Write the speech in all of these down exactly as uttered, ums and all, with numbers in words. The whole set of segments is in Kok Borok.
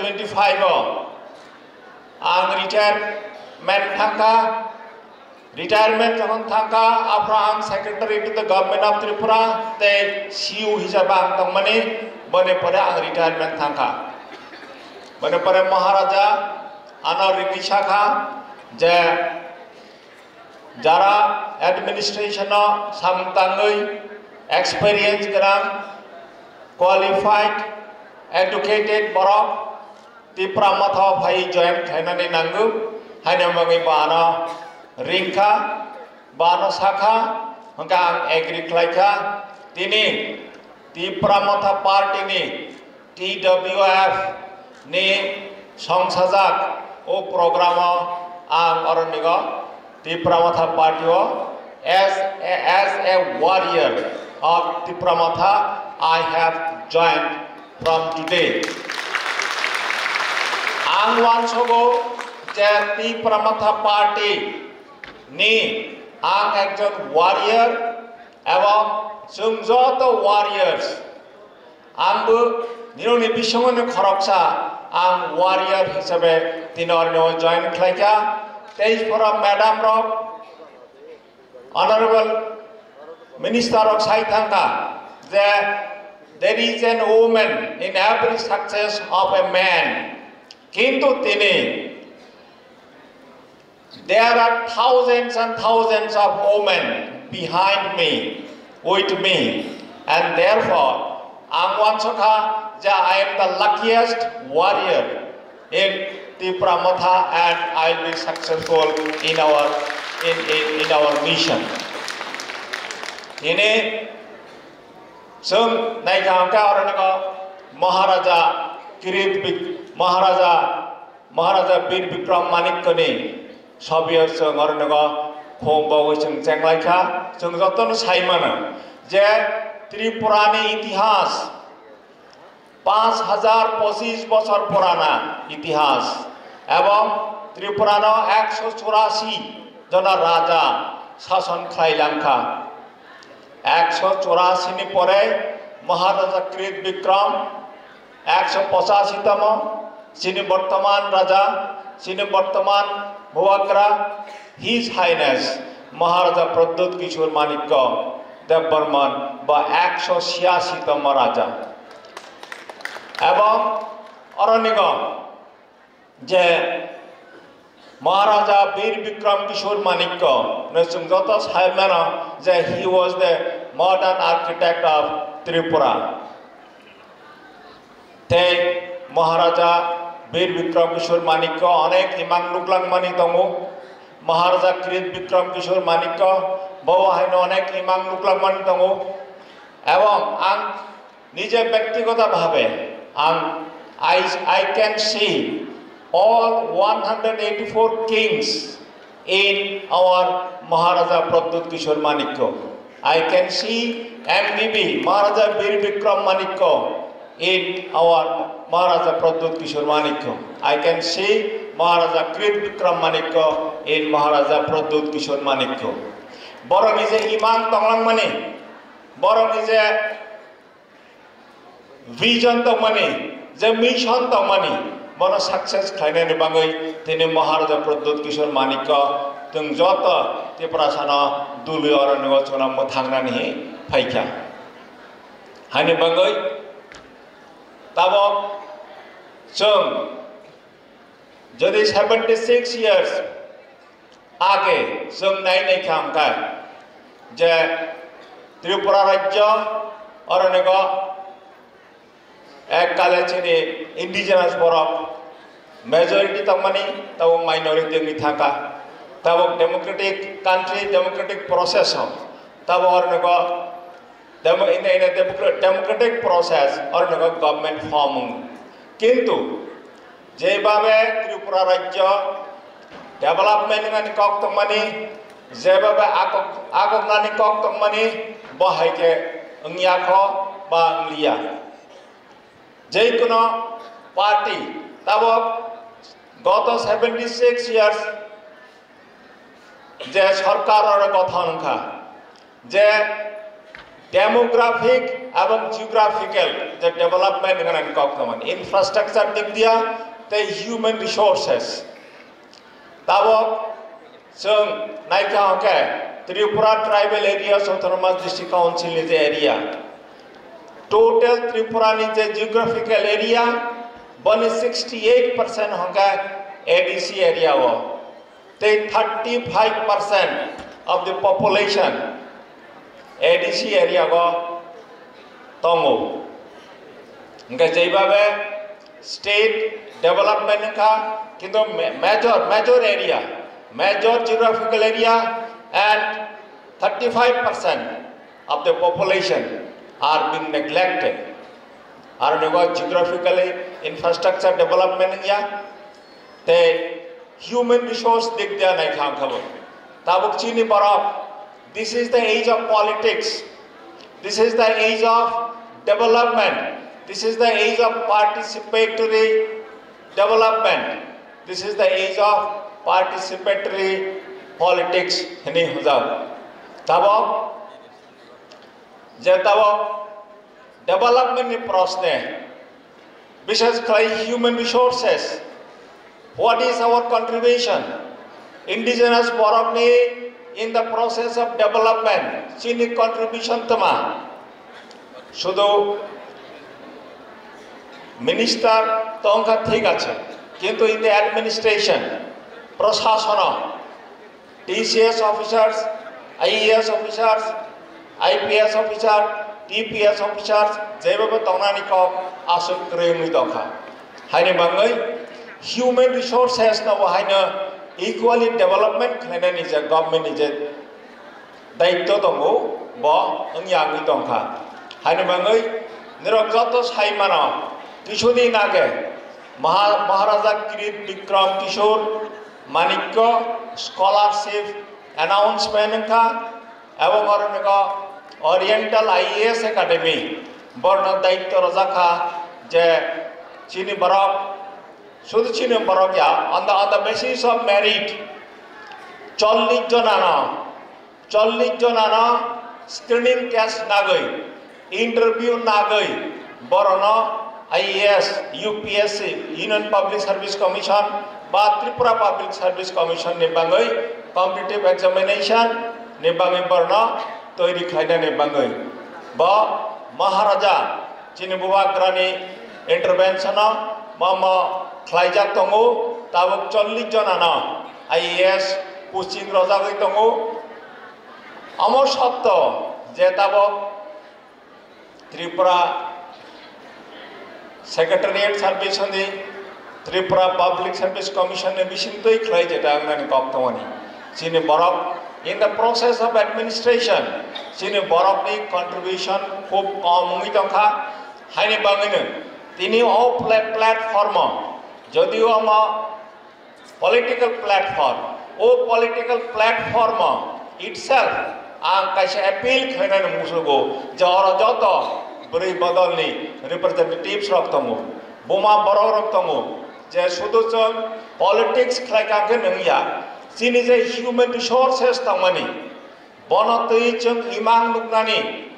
twenty-five o ang retirement thangkha. Retirement jokhon thangkha, aphra ang secretary to the Government of Tripura tei C E O hisabe ang tongmani, boni pore ang retirement thangkha. Boni pore Maharaja ano rikisa kha je jara administration o samung tangwi experience gwnang, qualified, educated borok Tipra Motha o phai join khlainani nango, haino bagwi bo ano ringkha, bo ano sakha, hwnkhe ang agree khlaikha. Tini Tipra Motha Party ni T W F ni songsajak o program o ang oronigo Tipra Motha Party o as a, as a warrior of Tipra Motha I have joined from today. Ang uansogo je Tipra Motha Party ni ang ekjon warrior ebong chwng joto warriors. Ang bo nirokni bisingoni khoroksa, ang warrior hisabe tini oroni o join khlaikha. Tei phora madam rok, honorable minister rok sai thangkha je there is an woman in every success of a man. Kintu tini There are thousands and thousands of women behind me, with me, and therefore, ang uansukha je I am the luckiest warrior in Tipra Motha and I will be successful in our, in, in, in our mission. Ini chwng naikha hwnkhe oro nogo Maharaja Kirit Bik-, Maharaja Maharaja Bir Bikram Manikyani sobiyo chwng oro nogo khum bogwi chwng chenglaikha. Chwng jotono sai mano je Tripurani itihas panch hajar pochis bochor purana itihas ebong Tripurano ekso churasi jona raja sason khlai langkha. Ekso churasi ni pore Maharaja Krit Bikram, ekso pochasi tamo, chini bortoman raja, chini bortoman Bubagra, His Highness Maharaja Pradyut Kishore Manikya Debbarman ba ekso chhiyasi tamo raja. Ebong oronigo je Maharaja Bir Bikram Kishore Manikya no chwng joto sai mano je he was the modern architect of Tripura. Tei Maharaja Bir Bikram Kishore Manikya onek imang luklangmani tongo. Maharaja Krit Bikram Kishore Manikya bo haino onek imang luklangmani tongo. Ebong ang নিজে ব্যক্তিগতভাৱে ang, I, I can see all one hundred eighty-four kings in our Maharaja Pradyut Kishore Manikya. I can see M B B, Maharaja Bir Bikram Manikya in our Maharaja Pradyut Kishore Manikya. I can see Maharaja Krit Bikram Manikya in Maharaja Pradyut Kishore Manikya. Borokni je imang tonglangmani, borokni je vision tongmani, je mission tongmani, bono success khlainani bagwi tini Maharaja Pradyut Kishore Manikya chwng joto Tiprasano dului oroni o chwngno mwthangnani phaikha. Hani bagwi tabok chwng jodi seventy six years age chwng nai naikha hwnkhe je Tripura rajyo oronigo ek kale chini indigenous borok majority tongmani, tabok minority wngwi thangkha. Tabok democratic country, democratic process o tabok oronigo demo-, in the, in the democra-, democratic process oronigo government form wng. Kintu jebhabe Tripura rajyo development wngnani kok tongmani, jebhabe akok, akoknani kok tongmani, bo hai khe wngya kho ba wngliya. Jekono party tabok goto seventy six years je sorkar oro gothon wngkha, je demographic Abang geographical je development hwnani kok tongmani, infrastructure dik dia tei human resources. Tabok chwng naikha hwnkhe Tripura Tribal Areas Autonomous District Council ni je area, total Tripura ni je geographical area, boni sixty eight percent hwnkhe A D C area o, tei thirty five percent of the population A D C area o tongo. Hwnkhe jeibabe state development wngkha, kintu ma-, major, major area, major geographical area and thirty five percent of the population are being neglected. Aro ni bo geographically infrastructure development wngya, tei human resource dik dia naikha wngkha bo. Tabuk chini borok, this is the age of politics, this is the age of development, this is the age of participatory development, this is the age of participatory politics hwnwi hwnjak. Tabuk je tabuk development ni proshne, bishes khlai human resources, what is our contribution? Indigenous borok ni in the process of development, chini contribution tma? Sudu minister tongkha thik ache, kintu in the administration, proshasono, T C S officers, I A S officers, I P S officer, T P S officers, jebabo tongnani kok aswk kwrwi wngwi tongkha. Haini bagwi human resources no bo haino equally development khlainani je government ni je daitto tongo, bo wngya wngwi tongkha. Haini bagwi nirok joto sai mano, kisudi nage Maha-, Maharaja Kirit Bikram Kishore Manikya scholarship announcement wngkha, abo oro nokha Oriental I A S Academy borno daitto rwjakha je chini borok, sudu chini borok ya, on the, on the basis of merit, chollish jonano, chollish jonano screening test nagwi, interview nagwi, borono I A S, U P S C, Union Public Service Commission ba Tripura Public Service Commission ni bagwi competitive examination ni bagwi borono toiri khlainani bagwi bo Maharaja chini bubagrani intervention o mo mo khlaijak tongo, tabuk chollish jonano I A S posting rojagwi tongo. Omo sotto je tabuk Tripura Secretariat Service hwnwi Tripura Public Service Commission ni bisingtwi khlai jeta wngnani kok tongmani. Chini borok in the process of administration, chini borokni contribution khub kom wngwi tongkha. Haini bagwino tini o pla-, platform o jodio omo political platform, o political platform itself ang kaisa appeal khlainani musugo je oro joto bwrwi bodolni representatives rok tongo, buma borok rok tongo, je sudu chwng politics khlai kha khe nungya, chini je human resources tongmani, bono twi chwng imang nuknani,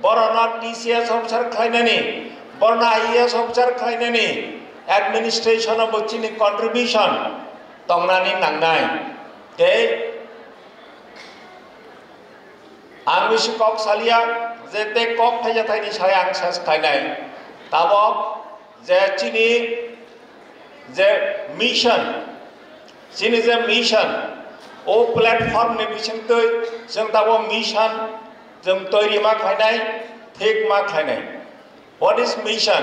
borokno T C S officer khlainani, borokno I A S officer khlainani, administration o bo chini contribution tongnani nangnai. Tei ang bisi kok salia je tei kok thaija thaini sai ang ses khlainai. Tabok je chini je mission, chini je mission, o platform ni bisingtwi chwng tabok mission chwng toiri ma khlainai, thik ma khlainai. What is mission?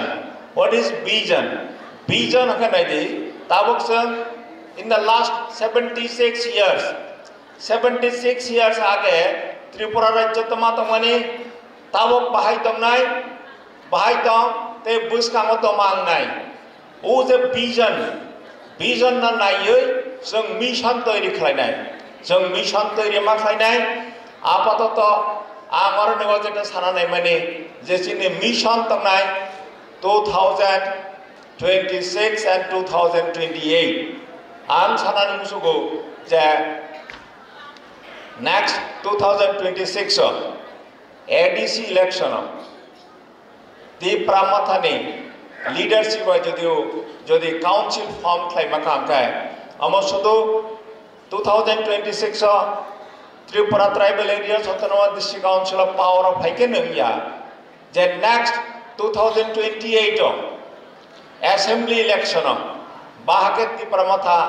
What is vision? Vision hwnkhe nai di, tabok chwng in the last seventy six years, seventy six years age Tripura rajyo tongma tongmani, tabok bahai tongnai, bahai tong tei bwskango tongma wngnai. O je vision, vision no naiwi chwng mission toiri khlainai. Chwng mission toiri ma khlainai. Apatoto ang oro ni o jeta sana naimani je chini mission tongnai two thousand twenty-six and two thousand twenty-eight. Ang sanani musugo je next two thousand twenty-six o A D C election o Tipra Mothani leadership bai jodi, jodi council form khlaima kha hwnkhe, amo sudu two thousand twenty-six o Tripura Tribal Areas Autonomous District Council o power o phaikhe nungya, je next two thousand twenty-eight o assembly election o bahake Tipra Motha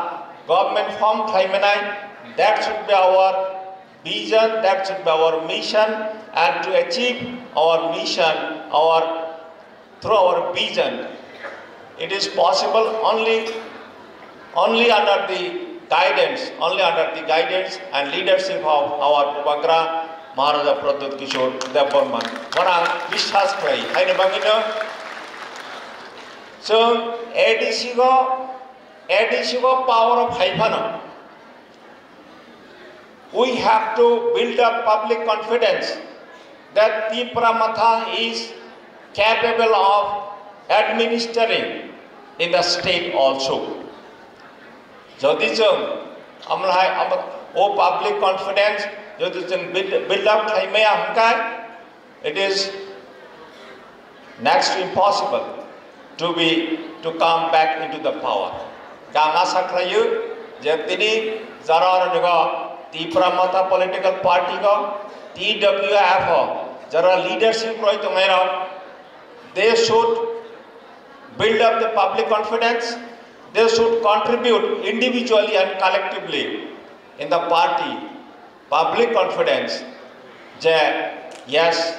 government form khlaimanai, that should be our vision, that should be our mission, and to achieve our mission, our, through our vision, it is possible only, only under the guidance, only under the guidance and leadership of our Bubagra Maharaja Pradyut Kishore Debbarma. Bono ang biswas khlai, haini bagwino chwng A D C go, A D C go power o phai phano, we have to build up public confidence that Tipra Motha is capable of administering in the state also. Jodi chwng amlahai am-, o public confidence jodi chwng build, build up khlaimaya hwnkhe, it is next to impossible to be, to come back into the power. Ang asa khlaio je tini jara oro nigo Tipra Motha political party go, T W F o jara leadership roi tongnai rok, they should build up the public confidence, they should contribute individually and collectively in the party public confidence je yes,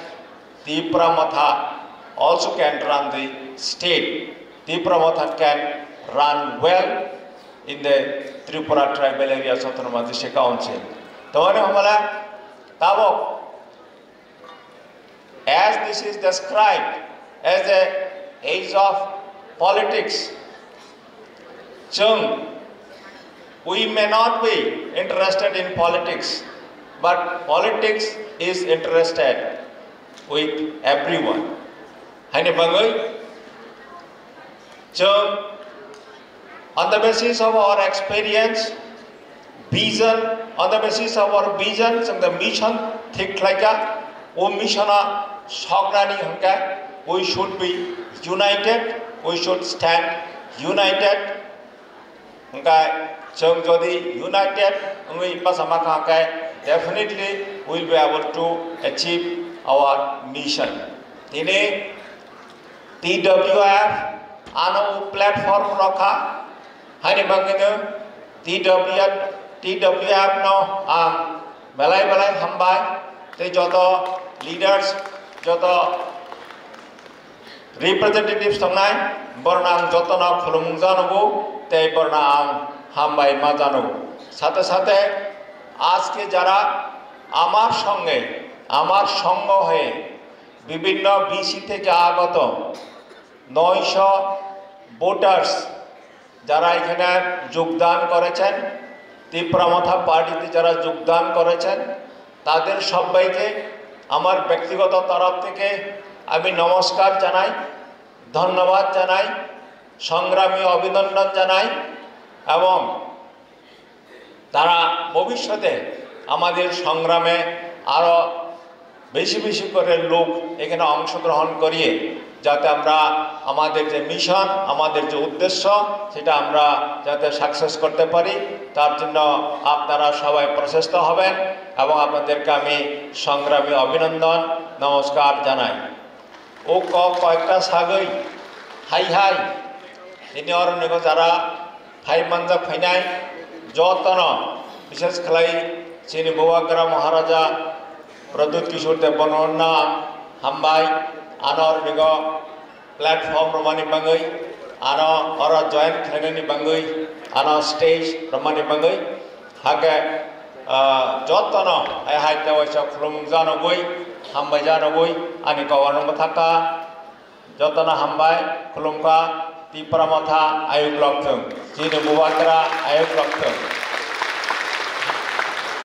Tipra Motha also can run the state. Tipra Motha can run well in the Tripura Tribal Areas Autonomous District Council. Tamani hamala tabok, as this is described as a age of politics, chwng, we may not be interested in politics, but politics is interested with everyone. Haini bagwi chwng, on the basis of our experience, vision, on the basis of our vision, chwng the mission thik khlaikha, o mission-o soknani hwnkhe, we should be united, we should stand united. Hwnkhe chwng jodi united wngwi bachama kha hwnkhe, definitely we will be able to achieve our mission. Tini T W F ano platform rokha, haini bagwino T W F, T W F no ang belai belai hambai, tei joto leaders, joto representatives tongnai, borno ang jotono khulumung janogo, tei borno ang hambai ma janogo. সাথে সাথে আজকে যারা আমার সঙ্গে, আমার সঙ্গ হয়ে বিভিন্ন বিসি থেকে আগত নয়শো ভোটার্স যারা এখানে যোগদান করেছেন, তিপ্রা মথা পার্টিতে যারা যোগদান করেছেন, তাদের সবাইকে আমার ব্যক্তিগত তরফ থেকে আমি নমস্কার জানাই, ধন্যবাদ জানাই, সংগ্রামী অভিনন্দন জানাই এবং তারা ভবিষ্যতে আমাদের সংগ্রামে আরও বেশি বেশি করে লোক এখানে অংশগ্রহণ করিয়ে যাতে আমরা আমাদের যে মিশন, আমাদের যে উদ্দেশ্য, সেটা আমরা যাতে সাকসেস করতে পারি, তার জন্য আপনারা সবাই প্রচেষ্ট হবেন এবং আপনাদেরকে আমি সংগ্রামী অভিনন্দন, নমস্কার জানাই। O kok koyekta sagwi hai hai, tini oro nigo jara phai manjak phainai jotono, bishes khlai chini Bubagra Maharaja Pradyut Kishore Debbarmano hambai, ano oro nigo platform rwmani bagwi, ano oro join khlainani bagwi, ano stage rwmani bagwi, hakhe, ah, jotono hai hai tei waisa khulumung janogwi, hambai janogwi, ani koborno mwthakha. Jotono hambai, khulumkha, Tipra Motha ayuk lokthung, chini Bubagra ayuk lokthung.